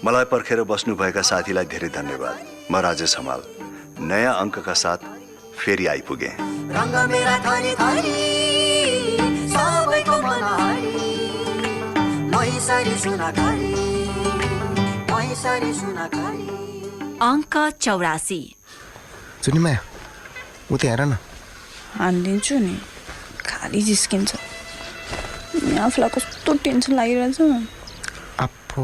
मलाई पर्खेर बस्नुभएका साथीलाई धेरै धन्यवाद। म राजेश हमाल नयाँ अङ्कका साथ फेरि आइपुगे। अङ्क 84। सुनिमाया उता हेर न। हानिदिन्छु नि, खाली जिस्किन्छ। आफूलाई कस्तो टेन्सन लागिरहेछ। आफू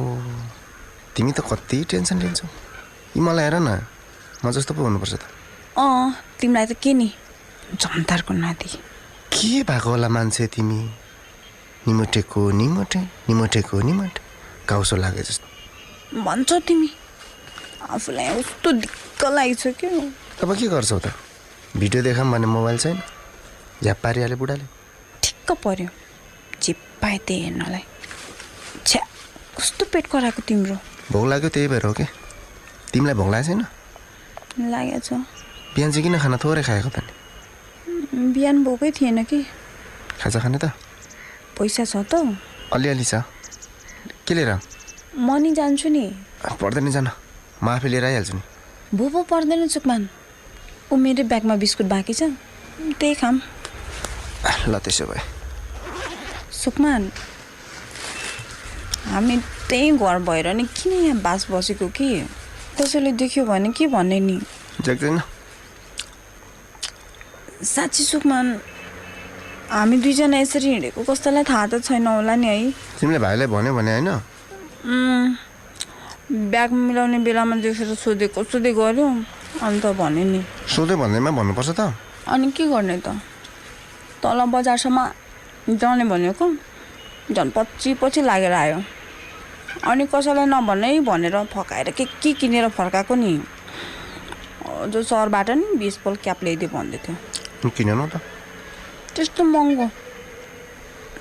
तिमी त कति टेन्सन लिन्छौ। यी मलाई हेर न, म जस्तो पो हुनुपर्छ त। तिमीलाई त के नि, जनतारको नाति। के भएको होला मान्छे तिमी? निमोटेको निमोटे, निमोटेको निमोटे, गाउसो लागे जस्तो भन्छौ तिमी। आफूलाई कस्तो दिक्क लागेछ क्या। अब के गर्छौ त? भिडियो देखाम भने मोबाइल छैन, झ्याप पारिहाले बुढाले। ठिक्क पर्यो, जे पाए त्यही हेर्नलाई। छ्या, कस्तो पेट कराएको तिम्रो। भोक लाग्यो त्यही भएर हो कि? तिमीलाई भोक लागेको छैन? लागेको छ। बिहान चाहिँ किन खाना थोरै खाएको त नि? बिहान भोकै थिएन कि। खाजा खाने त? पैसा छ त? अलिअलि छ। के लिएर? म नि जान्छु नि। पर्दैन जान, म आफै लिएर आइहाल्छु नि। भोपो पर्दैन सुकमान। ऊ मेरो ब्यागमा बिस्कुट बाँकी छ, त्यही खाम। ल त्यसो भए। सुकमान, हामी त्यही घर भएर नि किन यहाँ बास बसेको कि? कसैले देख्यो भने के भन्ने नि? देख्दैन। साँच्ची सुकमान, हामी दुईजना यसरी हिँडेको कस्तैलाई थाहा त छैन होला नि है? तिमीले भाइलाई भन्यो भने होइन? ब्याग मिलाउने बेलामा देखेर सोधेको गऱ्यो, अन्त भने नि। सोध्यो भन्दैमा भन्नुपर्छ त। अनि के गर्ने त? तल बजारसम्म जाने भनेको झन् पछि लागेर आयो। अनि कसैलाई नभन्नै भनेर फकाएर के किनेर फर्काएको नि। जो सहरबाट नि 20 पल क्याप ल्याइदियो भन्दै थियो। किन न त? त्यस्तो महँगो।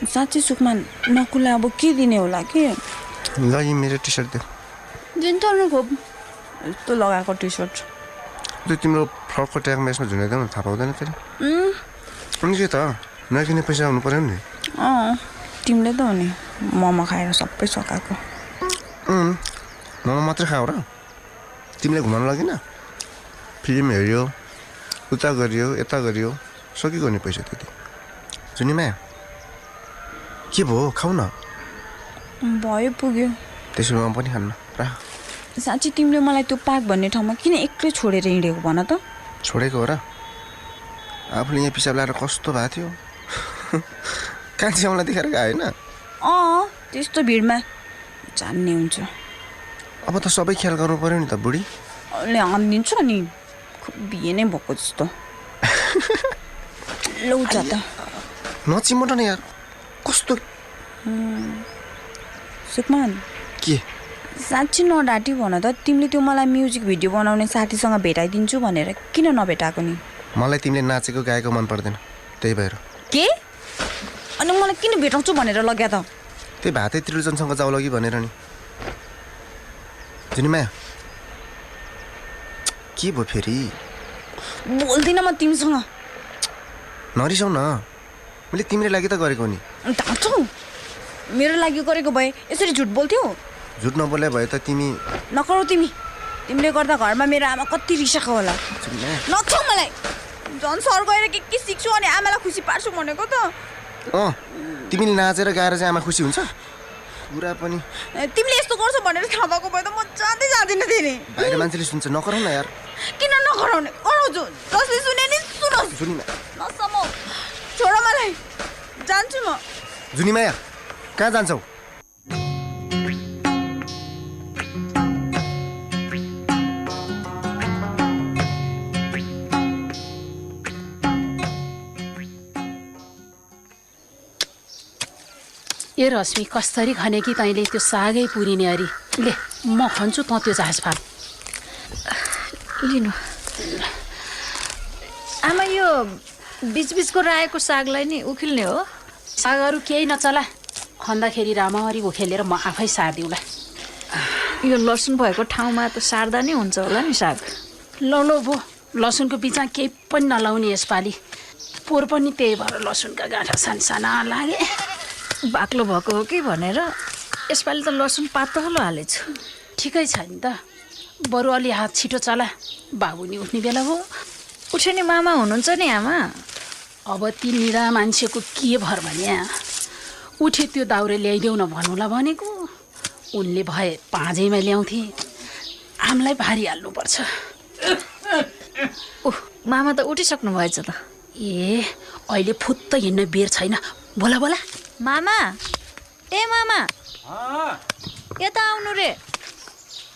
साँच्ची सुकमान, नकुला अब के दिने होला कि? ल यी मेरो टी सर्ट देऊ। दिन्छ न खोप, यस्तो लगाएको टी सर्ट। त्यो तिम्रो फ्रकको ट्यागमा यसमा झुन्डाइदिनु थाहा पाउँदैन फेरि। अनि के त, नकिने पैसा आउनु पर्यो नि। तिमीले त हो नि मोमो खाएर सबै सकाएको। मोमो मात्रै खाऊ र? तिमीले घुमाउनु लगिन? फिल्म हेऱ्यो, उता गरियो, यता गरियो, सकिगयो नि पैसा त्यति। जुनीमाया के भयो, खाऊ न। भयो, पुग्यो। त्यसो भए म पनि खान्न, राख। साँच्ची तिमीले मलाई त्यो पार्क भन्ने ठाउँमा किन एक्लै छोडेर हिँडेको भन त? छोडेको हो र? आफूले यहाँ पिसाब लगाएर कस्तो भएको थियो। कान्छी आउँला देखेर गयो होइन? त्यस्तो भिडमा जान्ने हुन्छ। अब त सबै ख्याल गर्नु पर्यो नि त बुढी। ले हानिदिन्छ नि, बिहे नै भएको जस्तो। लौ जा त। नचिमोट न यार, कस्तो। सुकमान, के? साँच्ची नडाटी भन त। तिमीले त्यो मलाई म्युजिक भिडियो बनाउने साथीसँग भेटाइदिन्छु भनेर किन नभेटाएको नि? मलाई तिमीले नाचेको गाएको मन पर्दैन, त्यही भएर। के? अनि मलाई किन भेटाउँछु भनेर लग्या त? त्यही भातै त्रिलोचनसँग जाऊ लगी भनेर नि। जुनीमाया के भयो फेरि? बोल्दिनँ म तिमीसँग। नरिसाउ न, मैले तिम्रो लागि त गरेको नि। ढाँचौ, मेरो लागि गरेको भए यसरी झुट बोल्थ्यौ? झुट नबोले भए त तिमी नकरौ। तिमीले गर्दा घरमा मेरो आमा कति रिसाएको होला। नछौ मलाई। झन् सर गएर के सिक्छु अनि आमालाई खुसी पार्छु भनेको त। तिमीले नाचेर गाएर चाहिँ आमा खुसी हुन्छ? कुरा पनि तिमीले यस्तो गर्छौ भनेर थाहा भएको भए त म जाँदिनँ थिएँ नि। बाहिर मान्छेले सुन्छ, नगरौ न यार। किन नगराउने? गराउँछु, जसले सुने नि सुनोस्। नसमाउ, छोड मलाई, जान्छु म। जुनीमाया कहाँ जान्छौ? ए रश्मि, कसरी खाने कि तैँले त्यो सागै पुरिने अरे। ले म खन्छु, त त्यो झास भात लिनु। आमा यो बिचबिचको रायोको सागलाई नि उखिल्ने हो? सागहरू केही नचला, खन्दाखेरि राम्ररी उखेलेर म आफै सार्दिउँला। यो लसुन भएको ठाउँमा त सार्दा नै हुन्छ होला नि साग। लौ भो, लसुनको बिचमा केही पनि नलाउने यसपालि। पोहोर पनि त्यही भएर लसुनका गाँठा सानसाना लागे। बाक्लो भएको हो कि भनेर यसपालि त लसुन पातो हलो हालेछु। ठिकै छ नि त, बरु अलि हात छिटो चला, बाबु नि उठ्ने बेला हो। उठ्यो नि मामा हुनुहुन्छ नि आमा। अब ती निरा मान्छेको के भर भने उठे त्यो दाउरे ल्याइदेऊ न भन्नुला भनेको, उनले भए पाँजैमा ल्याउँथे, हामीलाई भारी हाल्नुपर्छ। ओह मामा त उठिसक्नु भएछ त। ए अहिले फुत्त हिँड्न बेर छैन, बोला बोला। मामा ए मामा यता आउनु रे।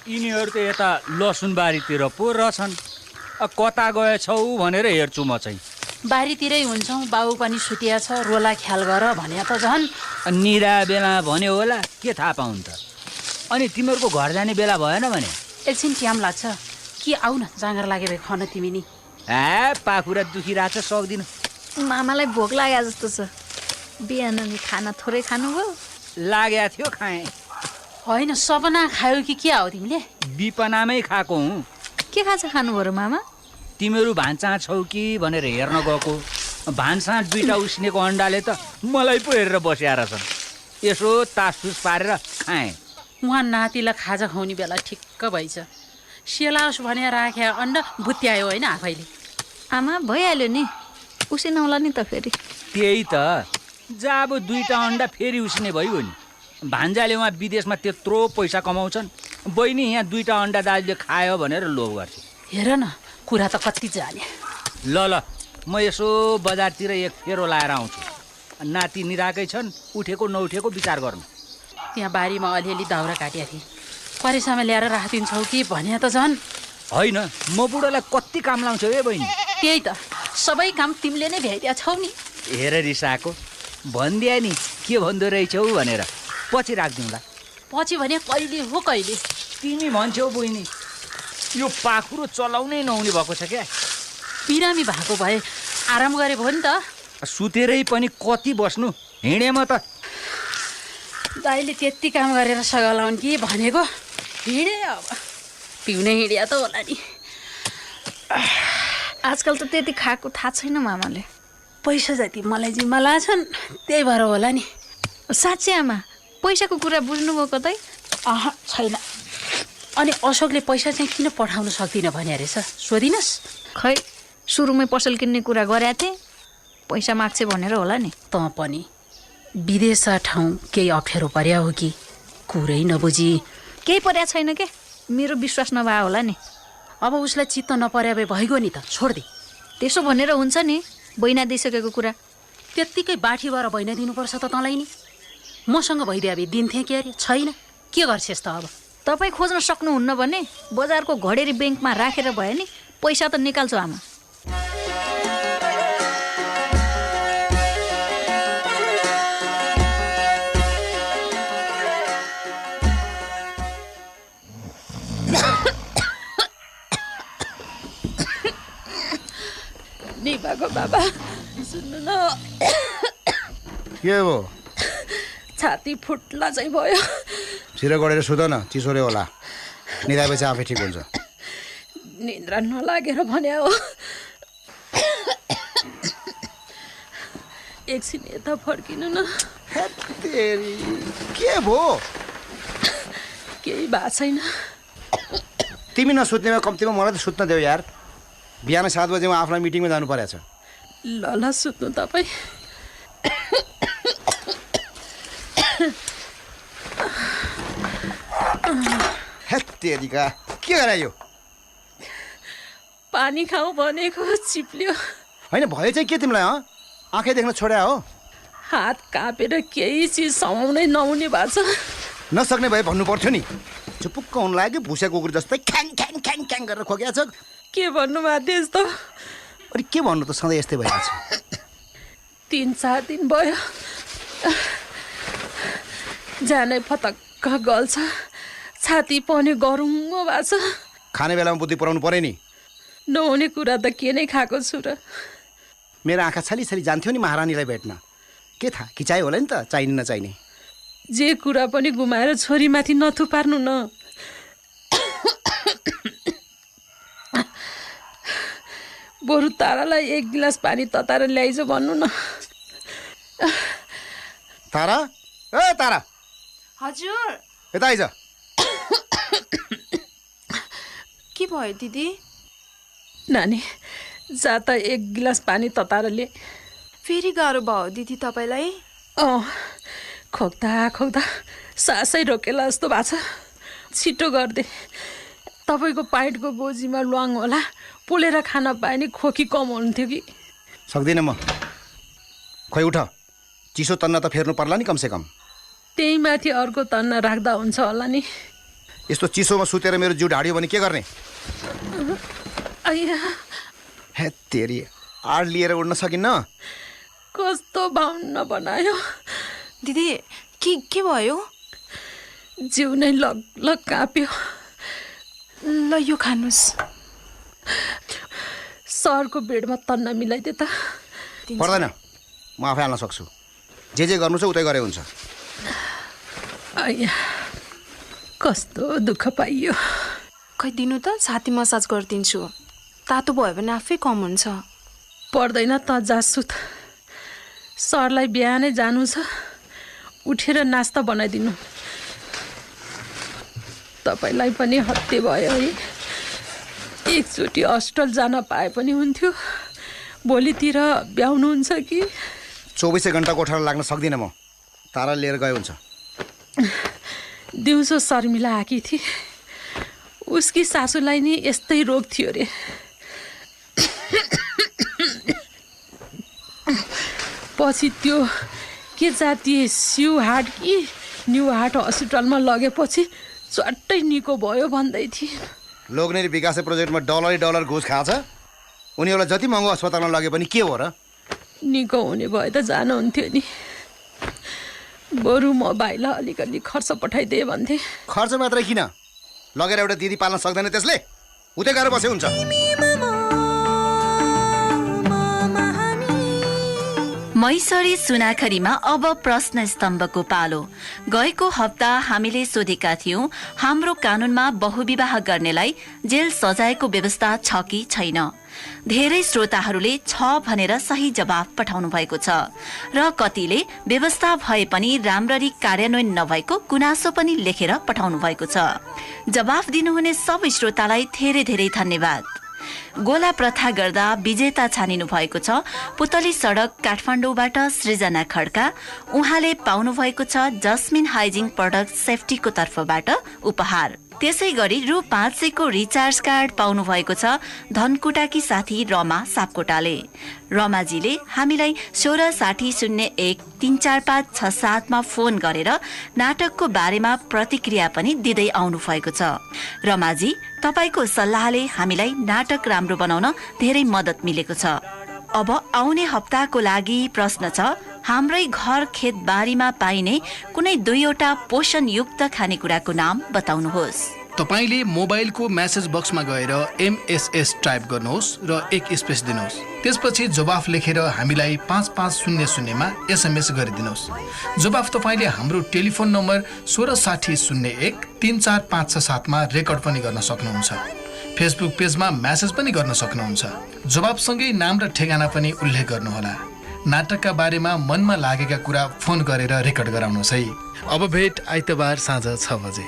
यिनीहरू त यता लसुन बारीतिर पो रहेछन्, कता गएछौ भनेर हेर्छु म चाहिँ। बारीतिरै हुन्छौँ, बाबु पनि सुतिया छ, रोला ख्याल गर भने त झन्। निरा बेला भन्यो होला, के थाहा पाउन् त। अनि तिमीहरूको घर जाने बेला भएन भने? एकछिन ट्याम लाग्छ कि, आउ न जाँगर लागे भए खन तिमी नि। पाखुरा दुखिरहेछ, सक्दिनँ। मामालाई भोक लाग्यो जस्तो छ, बिहान नि खाना थोरै खानुभयो। लागेको थियो खाएँ। होइन सपना खायो कि के हो तिमीले? विपनामै खाएको हुँ। के खाजा खानुभयो र मामा? तिमीहरू भान्सा छौ कि भनेर हेर्न गएको। भान्सा 2टा उसिनेको अन्डाले त मलाई पो हेरेर बसिया रहेछन्। यसो तासतुस पारेर खाएँ। उहाँ नातिलाई खाजा खुवाउने बेला ठिक्क भइछ। सेलाओस् भने राखे अन्डा भुत्यायो होइन आफैले। आमा भइहाल्यो नि, उसिनौला नि त फेरि। त्यही त, जब 2टा अन्डा फेरि उसिने भइयो नि। भान्जाले उहाँ विदेशमा त्यत्रो पैसा कमाउँछन्, बहिनी यहाँ 2टा अन्डा दाजुले खायो भनेर लोभ गर्छ। हेर न कुरा त कति जाने। ल म यसो बजारतिर एक फेरो लाएर आउँछु। नाति निराकै छन्, उठेको नउठेको विचार गर्नु। त्यहाँ बारीमा अलिअलि दाउरा काटिया थिएँ, परेसामा ल्याएर राखिदिन्छौ कि भने त झन्। होइन, म बुढोलाई कति काम लाउँछु है बहिनी। त्यही त, सबै काम तिमीले नै भ्याइदिया छौ नि। हेर रिसाएको, भनिदिए नि के भन्दो रहेछौ भनेर, पछि राखिदिउँला। पछि भने कहिले हो कहिले? तिमी भन्छौ बहिनी, यो पाखुरो चलाउनै नहुने भएको छ क्या। बिरामी भएको भए आराम गरे भयो नि त। सुतेरै पनि कति बस्नु, हिँडेमा त। दाइले त्यति काम गरेर सघाउन् कि भनेको, हिँडे अब पिउनै हिँड्या त होला नि। आजकल त त्यति खाएको थाहा छैन मामाले। पैसा जति मलाई जिम्मा लाछन्, त्यही भएर होला नि। साँच्चै आमा, पैसाको कुरा बुझ्नुभयो कतै? छैन। अनि अशोकले पैसा चाहिँ किन पठाउन सक्दिनँ भने रहेछ, सोधिनस्? खै सुरुमै पसल किन्ने कुरा गरेका थिएँ, पैसा माग्छ भनेर होला नि। त पनि विदेश ठाउँ केही अप्ठ्यारो पर्या हो कि? कुरै नबुझी। केही पर्या छैन के, मेरो विश्वास नभए होला नि। अब उसलाई चित्त नपर्या भए भइगयो नि त, छोडिदे। त्यसो भनेर हुन्छ नि, बैना दिइसकेको कुरा। त्यत्तिकै बाठी भएर बैना दिनुपर्छ त तँलाई नि? मसँग भइदिए भए दिन्थेँ के अरे, छैन। के गर्छेस् त अब? तपाईँ खोज्न सक्नुहुन्न भने बजारको घडेरी ब्याङ्कमा राखेर भयो नि, पैसा त निकाल्छु आमा। निभाको बाबा सुन्नु न, के हो? छाती फुट्ला चाहिँ भयो। छिटो गरेर सुत न, चिसोले होला। निदाएपछि आफै ठिक हुन्छ। निन्द्रा नलागेर भने हो। एकछिन यता फर्किनु न। के भयो? केही भएको छैन। तिमी नसुत्नेमा कम्तीमा मलाई त सुत्न देऊ यार। बिहान 7 बजेमा आफूलाई मिटिङमा जानु परेको छ। ल सुत्नु तपाईँ। हेत्तेरिका, के गरायो? पानी खाऊ भनेको चिप्ल्यो। होइन भयो चाहिँ के तिमीलाई? आँखै देख्न छोड्या हो? हात कापेर केही चिज समाउनै नहुने भएको छ। नसक्ने भए भन्नु पर्थ्यो नि। चुपुक्क हुन लाग्यो, भुसे कुकुर जस्तै ख्याङ ख्याङ ख्याङ ख्याङ गरेर खोकिया छ। के भन्नुभएको थियो यस्तो? अरे के भन्नु त, सधैँ यस्तै भइरहेको छ। 3-4 दिन भयो, जानै फतक्क गल्छ, छाती पनि गरुङ्गो भएको छ। खाने बेलामा बुद्धि पुऱ्याउनु पर्यो नि। नहुने कुरा त के नै खाएको छु र। मेरो आँखा छली छली जान्थ्यो नि महारानीलाई भेट्न। के थाहा खिचाइ होला नि त, चाहिने नचाहिने। जे कुरा पनि गुमाएर छोरीमाथि नथुपार्नु न। बरु तारालाई 1 गिलास पानी तताएर ल्याइज भन्नु न। तारा, ए तारा, हजुर यता आइज। के भयो दिदी? नानी जा त एक गिलास पानी तताएर ले। फेरि गाह्रो भयो दिदी तपाईँलाई? खोक्दा खोक्दा सासै रोकेला जस्तो भएको छ। छिटो गरिदे। तपाईँको पाइटको गोजीमा ल्वाङ होला, पोलेर खान पाए नि खोकी कम हुन्थ्यो कि। सक्दिनँ म। खोइ उठ, चिसो तन्ना त फेर्नु पर्ला नि कमसेकम। त्यही माथि अर्को तन्ना राख्दा हुन्छ होला नि। यस्तो चिसोमा सुतेर मेरो जिउ ढाड्यो भने के गर्ने? अಯ್या हे तेरी, आड लिएर उड्न सकिन्न। कस्तो भाउन्न बनायो। दिदी के भयो? जिउ नै लग लग काप्यो। ल यो खानुहोस्। सरको बेडमा तन्ना मिलाइदे त। पर्दैन, म आफै हाल्न सक्छु। जे गर्नु छ उतै गरे हुन्छ। अయ్या कस्तो दुःख पाइयो। खै दिनु त, छाती मसाज गरिदिन्छु। तातो भयो भने आफै कम हुन्छ। पर्दैन त, जासुत। सरलाई बिहानै जानु छ, उठेर नास्ता बनाइदिनु। तपाईँलाई पनि हत्ते भयो है। एकचोटि अस्पताल जान पाए पनि हुन्थ्यो। भोलितिर ब्याउनुहुन्छ कि? 24 घण्टा कोठामा लाग्न सक्दिनँ म। तारा लिएर गए हुन्छ। दिउँसो शर्मिला आएकी थिए। उसकी सासूलाई नि यस्तै रोग थियो रे। पछि त्यो के जातीय सिउ हाट कि न्यू हाट हस्पिटलमा लगेपछि चट्टै निको भयो भन्दै थिए। लोग्नेरी विकास प्रोजेक्टमा डलर घुस खान्छ। उनीहरूलाई जति महँगो अस्पतालमा लगे पनि के हो र? निको हुने भए त जानुहुन्थ्यो नि। बरु म भाइलाई अलिकति खर्च पठाइदिए भन्थे। खर्च मात्रै किन, लगेर एउटा दिदी पाल्न सक्दैन त्यसले? उतै गएर बसे हुन्छ। मैसरी सुनाखरीमा अब प्रश्न स्तम्भको पालो। गएको हप्ता हामीले सोधेका थियौं, हाम्रो कानूनमा बहुविवाह गर्नेलाई जेल सजायको व्यवस्था छ कि छैन। धेरै श्रोताहरूले छ भनेर सही जवाफ पठाउनु भएको छ र कतिले व्यवस्था भए पनि राम्ररी कार्यान्वयन नभएको गुनासो पनि लेखेर पठाउनु भएको छ। जवाफ दिनुहुने सब श्रोतालाई धेरै धेरै धन्यवाद। गोला प्रथा गर्दा विजेता छानिनु भएको छ पुतली सडक काठमाडौँबाट सृजना खड्का। उहाँले पाउनु भएको छ जस्मिन हाइजिन प्रोडक्ट सेफ्टीको तर्फबाट उपहार। त्यसै गरी रु 500 को रिचार्ज कार्ड पाउनु भएको छ धनकुटाकी साथी रमा सापकोटाले। रमाजीले हामीलाई 1660013456 मा फोन गरेर नाटकको बारेमा प्रतिक्रिया पनि दिँदै आउनु भएको छ। रमाजी, तपाईको सल्लाहले हामीलाई नाटक राम्रो बनाउन धेरै मद्दत मिलेको छ। अब आउने हप्ताको लागि प्रश्न छ, हाम्रै घर खेत बारीमा पाइने कुनै 2वटा पोषणयुक्त खानेकुराको नाम बताउनुहोस्। तपाईले मोबाइलको मेसेज बक्समा गएर MSS टाइप गर्नुहोस् र एक स्पेस दिनुहोस्। त्यसपछि जवाफ लेखेर हामीलाई 5500 मा SMS गरिदिनुहोस्। जवाफ तपाईले हाम्रो टेलिफोन नम्बर 1660013457 मा रेकर्ड पनि गर्न सक्नुहुन्छ। फेसबुक पेजमा मेसेज पनि गर्न सक्नुहुन्छ। जवाफसँगै नाम र ठेगाना पनि उल्लेख गर्नुहोला। नाटकका बारेमा मनमा लागेका कुरा फोन गरेर रेकर्ड गराउनुहोस् है। अब भेट आइतबार साँझ 6 बजे।